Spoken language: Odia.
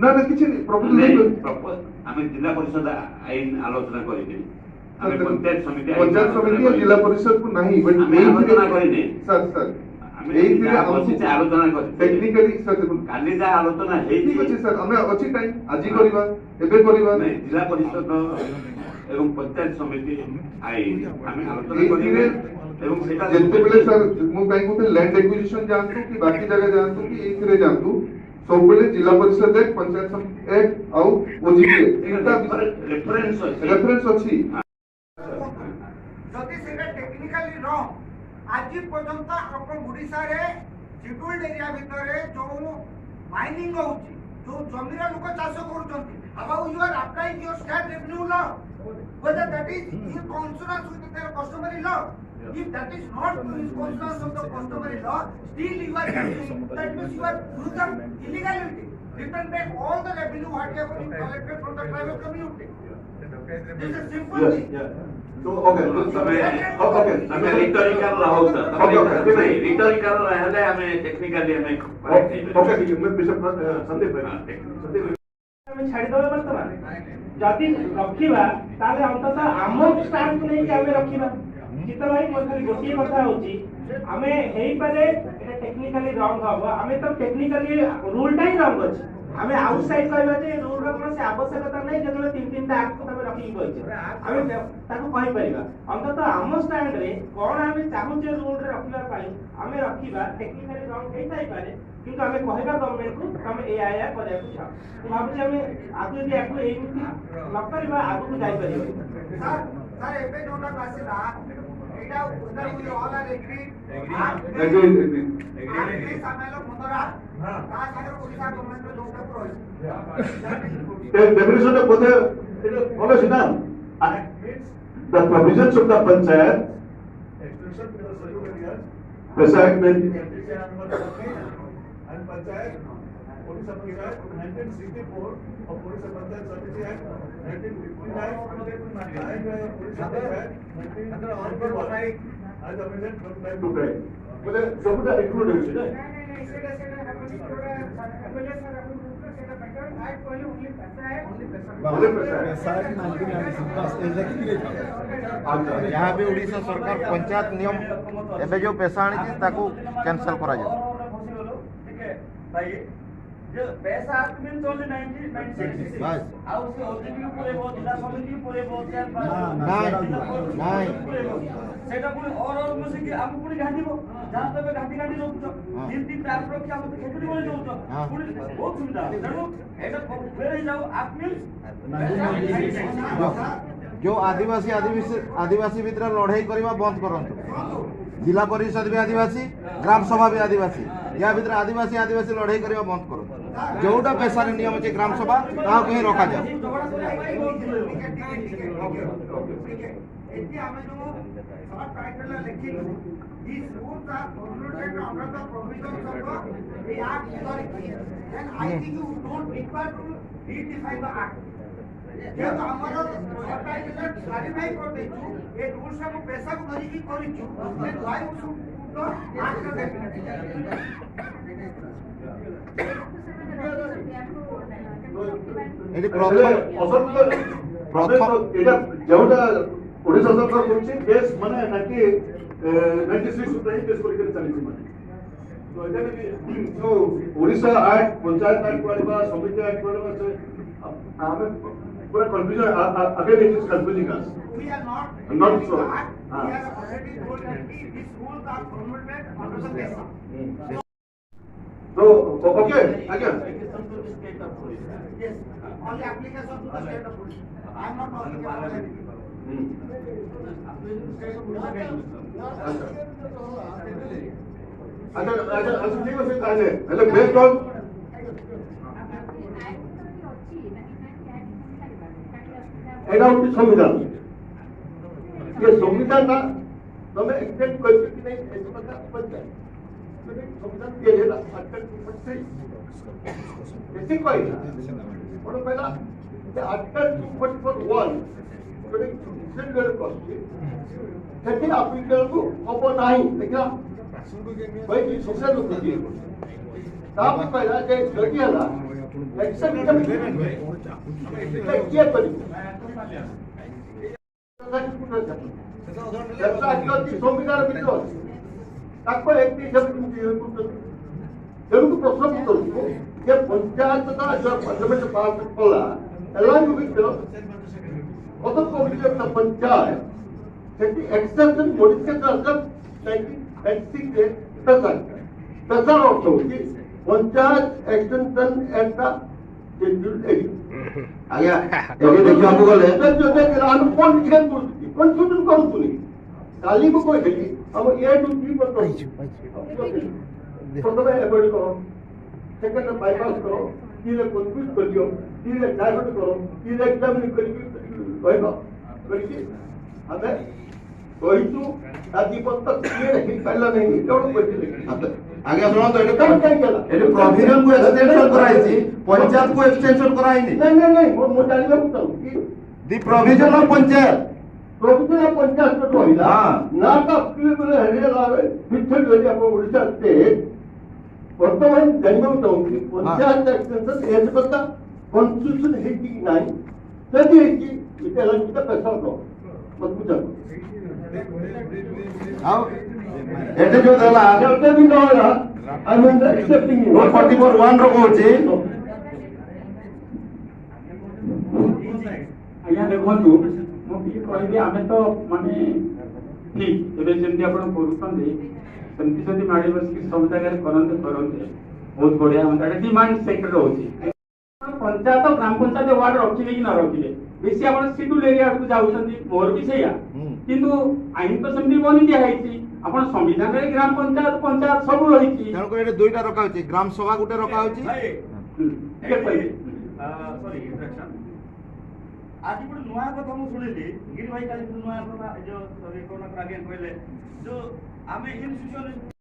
ନା ନା, କିଛି ପ୍ରପୋଜାଲ। ନାଇଁ, ଆମେ ଜିଲ୍ଲା ପରିଷଦ ଆଇନ ଆଲୋଚନା କରିନେ, ଆମେ ପଞ୍ଚାୟତ ସମିତି ଆଇନ ପଞ୍ଚାୟତ ଆଲୋଚନା ସମିତି ଆଉ କରିନେ। ଜିଲ୍ଲା ପରିଷଦକୁ ନାହିଁ, ବଟ୍ ଆମେ ଆଲୋଚନା କରିନେ। ସାର୍, ସାର୍, ଆମେ ଏଇଥିରେ ଯାହା ଆମକୁ ବସିଛେ, ଆଲୋଚନା କରିଛେ। ଟେକ୍ନିକାଲି ସାର୍, ଦେଖନ୍ତୁ। କାଲି ଯାହା ଆଲୋଚନା ହେଇଛି। ଠିକ ଅଛି ସାର୍, ଆମେ ଅଛି ଟାଇମ୍, ଆଜି କରିବା, ଏବେ କରିବା। ନାଇଁ, ଜିଲ୍ଲା ପରିଷଦ ଏବଂ ପଞ୍ଚାୟତ ସମିତି ଆଇନ ଆମେ ଆଲୋଚନା ଏଇଥିରେ କରିବେ ଏବଂ ସେଇଟା ଯେତେବେଳେ ସାର୍, ମୁଁ କାହିଁ କହୁଥିଲି, ଲ୍ୟାଣ୍ଡ ଏକ୍ୱିଜିସନ ଯାଆନ୍ତୁ କି ବାକି ଜାଗା ଯାଆନ୍ତୁ କି ଏଇଥିରେ ଯାଆନ୍ତୁ, ସବୁବେଳେ ଜିଲ୍ଲା ପରିଷଦ ଆକ୍ଟ, ପଞ୍ଚାୟତ ସମିତି ଆକ୍ଟ ଆଉ ଓଜିପି ଆକ୍ଟ, ତିନିଟା ରେଫରେନ୍ସ ଅଛି। ରେଫରେନ୍ସ ଅଛି। ଯଦି ସେଇଟା ଟେକ୍ନିକାଲି ରଂ, ଆଜି ପର୍ଯ୍ୟନ୍ତ ଆପଣ ଓଡ଼ିଶାରେ ସିଡ୍ୟୁଲ୍ଡ ଏରିଆ ଭିତରେ ଯୋଉ ମାଇନିଂ ହଉଛି, ଯୋଉ ଜମିର ଲୋକ ଚାଷ କରୁଛନ୍ତି, how you are applying your state revenue law, whether that is in consonance with their customary law? If that is not in consonance of the customary law, still you are using, that means you are through the illegality. Return back all the revenue whatever you collected from the tribal community. This is simple thing. So, okay. ତମେ Okay. ତମେ ରିଟରିକାଲ ହଉଛ। Okay. ତମେ ରିଟରିକାଲ ହେଲେ ଆମେ ଟେକ୍ନିକାଲି ଆମେ correct ହେଇପାରିବା। Okay, Mr. Sandeep ଭାଇ। ହଁ, ସନ୍ଦୀପ ଭାଇ। ଆମେ ଛାଡ଼ିଦେବା। ବର୍ତ୍ତମାନ ଯଦି ରଖିବା, ତାହେଲେ ଅନ୍ତତଃ ଆମ ଷ୍ଟାଣ୍ଡକୁ ନେଇକି ଆମେ ରଖିବା। ଚିତ୍ତ ଭାଇ, ମୋର ଖାଲି ଗୋଟିଏ କଥା ହଉଛି, ଆମେ ହେଇପାରେ ଏଟା ଟେକ୍ନିକାଲି ରଙ୍ଗ ହବ, ଆମେ ତ ଟେକ୍ନିକାଲି ରୁଲଟା ହିଁ ରଙ୍ଗ ଅଛି। ଆମେ ଆଉଟ ସାଇଡ୍ କହିବା ଯେ ରୁଲର କୌଣସି ଆବଶ୍ୟକତା ନାହିଁ, ଯେତେବେଳେ ତିନି ତିନିଟା ଆକ୍ଟ ତମେ ରଖିକି କହିଛ, ଆମେ ତାକୁ କହିପାରିବା। ଅନ୍ତତଃ ଆମ ଷ୍ଟାଣ୍ଡରେ କଣ ଆମେ ଚାହୁଁଛେ ରୁଲରେ ରଖିବା ପାଇଁ, ଆମେ ରଖିବା। ଟେକ୍ନିକାଲି ରଙ୍ଗ ହେଇଥାଇପାରେ, କିନ୍ତୁ ଆମେ କହିବା ଗଭର୍ଣ୍ଣମେଣ୍ଟକୁ, ତମେ ଏଇଆ ଏଇଆ କରିବାକୁ ଚାହଁ। ମୁଁ ଭାବୁଛି ଆମେ ଆଗକୁ ଯଦି ଆକୁ ଏମିତି ନ କରିବା, ଆଗକୁ ଯାଇପାରିବାନି। ସାର୍, ସାର୍, ଏବେ ଯୋଉଟାକୁ ଆସିଲା ଏଇଟା, whether we all are agreed? Agree, agree. 15 ତା ସାଙ୍ଗରେ ଓଡ଼ିଶା ଗଭର୍ଣ୍ଣମେଣ୍ଟର ଯୋଉଟାକୁ ରହିଛି। Definition of ବୋଧେ ଭଲ ଅଛି ନା? The provisions of the Panchayat Extension to the scheduled areas, PESA Act 19 and Panchayat, Odisha Panchayat 1964 of Odisha Panchayat Samiti Act 1959 and Odisha Panchayat 1991 as amended from time to to time. Time. ବୋଧେ ସବୁଟା include ହେଉଛି ନା? ନାଇଁ, ସେଇଟା ହେବନି। ଯୋଉଟା ଏମଏଲଏ ସାର୍ ଆପଣ କହୁଥିଲେ, ସେଇଟା ବେଟର। ଆକ୍ଟ କହିଲେ ଓନ୍ଲି ପେସା ଆକ୍ଟ। ଓନ୍ଲି ପେସା Act। ଆଚ୍ଛା। ଯାହା ବି ଓଡ଼ିଶା ସରକାର ପଞ୍ଚାୟତ ନିୟମ ଏବେ ଯେଉଁ ପେସା ଆଣିଛି, ତାକୁ କ୍ୟାନସେଲ କରାଯାଉ। ଟିକେ ଭାଇ, ଯେ ପେସା ଆକ୍ଟ ମିନ୍ସ ଓନ୍ଲି 1996। ବାସ୍। ଆଉ ସେ ଓଜିପି କୁ ପୁରେଇବ, ଜିଲ୍ଲା ସମିତି କୁ ପୁରେଇବ, ନାଇଁ, ନାଇଁ। ସେଇଟା ପୁଣି ଅର ଅର ମିଶିକି ଆମକୁ ପୁଣି ଘାଣ୍ଟିବ। ଯାହା ତମେ ଘାଣ୍ଟି ଘାଣ୍ଟି ରଖୁଛ, ଯେମିତି ପ୍ୟାର ରଖି ଆମକୁ ଖେଚୁଡ଼ି ଭଳି ଦଉଛ, ପୁଣି ବହୁତ ସୁବିଧା। ତେଣୁ ଏଇଟା କ୍ଲିୟର ହେଇଯାଉ, ଆକ୍ଟ ମିନ୍ସ ଯେଉଁ ଆଦିବାସୀ ଆଦିବାସୀ ଆଦିବାସୀ ଭିତରେ ଲଢ଼େଇ କରିବା ବନ୍ଦ କରନ୍ତୁ। ଜିଲ୍ଲା ପରିଷଦ ବି ଆଦିବାସୀ, ଗ୍ରାମ ସଭା ବି ଆଦିବାସୀ। ୟା ଭିତରେ ଆଦିବାସୀ ଆଦିବାସୀ ଲଢ଼େଇ କରିବା ବନ୍ଦ କରନ୍ତୁ। ଯୋଉଟା ପେସାରେ ନିୟମ ଅଛି ଗ୍ରାମ ସଭା, ତାହାକୁ ହିଁ ରଖାଯାଉ। ଝଗଡ଼ା କରିବା ପାଇଁ ବହୁତ ଦୂର। ଟିକେ, ଟିକେ, ଟିକେ, ଟିକେ। ଏଠି ଆମେ ଯୋଉ ସବ୍ title ଲେଖିଲୁ, "These rules are formulated under the provisions of the act" authority, then I think you don't require to redefine the act. ଯେହେତୁ ଆମର ସବ୍ ଟାଇଟଲ କ୍ଲାରିଫାଇ କରିଦେଇଛୁ, ଏ ରୁଲ୍ସ ଆମେ ପେସାକୁ ଧରିକି କରିଛୁ, then why we should put the act definition? ସେମାନେ ରଖିଛନ୍ତି ଆକୁ ଏଠି ହେଲେ ପ୍ରଥମ ଅସଲ ତ ଏଇଟା ଯେଉଁଟା ଓଡ଼ିଶା ସରକାର କରୁଛି, ବେସ୍ ମାନେ 1996 ଉପରେ ହିଁ ବେସ୍ କରିକି ଚାଲିଛି। ମାନେ ତ ଏଇଟା ବି ଯୋଉ ଓଡ଼ିଶା ଆକ୍ଟ, ପଞ୍ଚାୟତ ଆକ୍ଟ ଆଣିବା, ସମିତି ଆକ୍ଟ ଆଣିବା, ସେ ଆମେ ପୁରା confusion. Again it is confusing us. We are not Not repealing so. the act. Ah. We are already told that these rules are formulated under the PESA. So okay, ଆଜ୍ଞା। Application to the state of Odisha. Yes, only application to the state of Odisha. I am not talking about anything. ଆଚ୍ଛା ଆଚ୍ଛା ଆଚ୍ଛା ଆଚ୍ଛା, ଠିକ ଅଛି ତାହେଲେ। ହେଲେ ବେସ୍ଡ ଅନ୍ ଅଛି ଏଇଟା ହଉଛି ସମ୍ବିଧାନ। ଏ ସମ୍ବିଧାନଟା ତମେ ଏକ୍ସଟେଣ୍ଡ କରିଛ କି ନାଇଁ, ଏ କଥା ପଞ୍ଚାୟତ ସମ୍ବିଧାନ ତିଆରି ହେଲା ଆର୍ଟିକଲ 243। ବେଶୀ କହିଲା କଣ? କହିଲା ଯେ ଆର୍ଟିକଲ 244(1) ଯୋଉଟା ରିସେଣ୍ଟ କରୁଛି, ସେଠି ଆପ୍ଲିକେବଲ ହବ ନାହିଁ। ଦେଖିଲା କହିକି ଶେଷରେ ଲେଖୁଛି। ତାପରେ କହିଲା ଯେ ଯଦି ହେଲା ଏକ୍ସେପ୍ଟ କିଏ କରିବ? ସମ୍ବିଧାନ ଭିତରେ ଅଛି, ତାକୁ ଏକ୍ଟ ହିସାବରେ କେମିତି ଇଏ କରୁଛନ୍ତି? ତେଣୁ ପ୍ରଶ୍ନ ପଚାରୁଛୁ ଯେ ପଞ୍ଚାୟତଟା ଯୋଉ ପାର୍ଲାମେଣ୍ଟ ପାସ୍ କଲା along with the other provision of the panchayat, ସେଠି ଏକ୍ସେପ୍ସନ ମଡିଫିକେସନ ଆସିଲା 1996 ରେ ପେସା। ପେସାର ଅର୍ଥ ହଉଛି panchayat extension at the schedule area. ଆଜ୍ଞା, ଏଠି ଦେଖିବାକୁ ଗଲେ ଆମେ କଣ ଡିଫେଣ୍ଡ କରୁଛୁ, କନଫ୍ୟୁଜନ କରୁଛନ୍ତି। କାଲି ମୁଁ କହିଥିଲି ଆମ ଏ ଟୁ ଜି ପର୍ଯ୍ୟନ୍ତ ପ୍ରଥମେ ଏଭଏଡ୍ କର, ସେକେଣ୍ଡ ବାଇପାସ୍ କର, ଥ୍ରୀରେ କନଫ୍ୟୁଜ କରିଦିଅ, ଥ୍ରୀରେ ଡାଇଭର୍ଟ କର, ଥ୍ରୀରେ ଏକ୍ସାମିନ କରିକି ରହିବ କରିକି ଆମେ କହିଛୁ। ଆଜି ପର୍ଯ୍ୟନ୍ତ କ୍ଲିୟର ହେଇପାରିଲା ନାହିଁ। ତେଣୁ କହିଥିଲି। ଆଜ୍ଞା ଶୁଣନ୍ତୁ, ଏଠି କାହିଁ କାହିଁକି ହେଲା? ଏଠି ପ୍ରୋଭିଜନ କୁ ଏକ୍ସଟେନସନ କରାହେଇଛି, ପଞ୍ଚାୟତ କୁ ଏକ୍ସଟେନସନ କରାହେଇନି। ନାଇଁ ନାଇଁ ନାଇଁ, ମୁଁ ଜାଣିବାକୁ ଚାହୁଁଛି। The provision of panchayat. Provision of panchayat ରହିଲା ନା ଆପ୍ଲିକେବଲ ହେଲା ଫିକ୍ସଡ ଆପଣ ଓଡ଼ିଶା ଷ୍ଟେଟ୍। ବର୍ତ୍ତମାନ ଜାଣିବାକୁ ଚାହୁଁଛି, ପଞ୍ଚାୟତ ଏକ୍ସଟେନସନ ଏଜ୍ କଥା କନଷ୍ଟିଟ୍ୟୁସନ ହେଇଛି କି ନାହିଁ? ଯଦି ହେଇଛି, ଏଇଟା ହେଲା ପେସା ମତେ ବୁଝାନ୍ତୁ। ଆଉ ଏଠି ଯୋଉ ଦେଲା ଯଦି ବି ନ ହେଲା, I mean accepting. 244(1) ର କହୁଛି। ଆଜ୍ଞା ଦେଖନ୍ତୁ, ମୁଁ ଟିକେ କହିବି। ଆମେ ତ ମାନେ ଠିକ ଏବେ ଯେମିତି ଆପଣ କରୁଛନ୍ତି, ସେମିତି ଯଦି ମାଡ଼ି ବସିକି ସବୁ ଜାଗାରେ କରନ୍ତେ ବହୁତ ବଢିଆ ହୁଅନ୍ତା। ଏଟା ଡିମାଣ୍ଡ ସେକ୍ଟର ରହୁଛି। ପଞ୍ଚାୟତ, ଗ୍ରାମ ପଞ୍ଚାୟତ, ୱାର୍ଡ ରଖିଲେ କି ନ ରଖିଲେ ବେଶୀ ଆପଣ ସିଡୁଲ ଏରିଆ ଆଡକୁ ଯାଉଛନ୍ତି। ମୋର ବି ସେଇଆ, କିନ୍ତୁ ଆଇନ ତ ସେମିତି ବନି ଦିଆ ହେଇଛି। ଆପଣ ସମ୍ବିଧାନରେ ଗ୍ରାମ ପଞ୍ଚାୟତ, ପଞ୍ଚାୟତ ସବୁ ରହିଛି। ତେଣୁକରି ଏଠି ଦୁଇଟା ରଖା ହଉଛି, ଗ୍ରାମ ସଭା ଗୋଟେ ରଖା ହଉଛି। ଟିକେ କହିବି। ସରି ଇଣ୍ଟରାକ୍ସନ। ଆଜି ଗୋଟେ ନୂଆ କଥା ମୁଁ ଶୁଣିଲି ଗିରି ଭାଇ, କାଲି ଗୋଟେ ନୂଆ କଥା ଏ ଯୋଉ ସରି କରୁଣାକର ଆଜ୍ଞା କହିଲେ, ଯୋଉ ଆମେ ଇନଷ୍ଟିଟ୍ୟୁସନ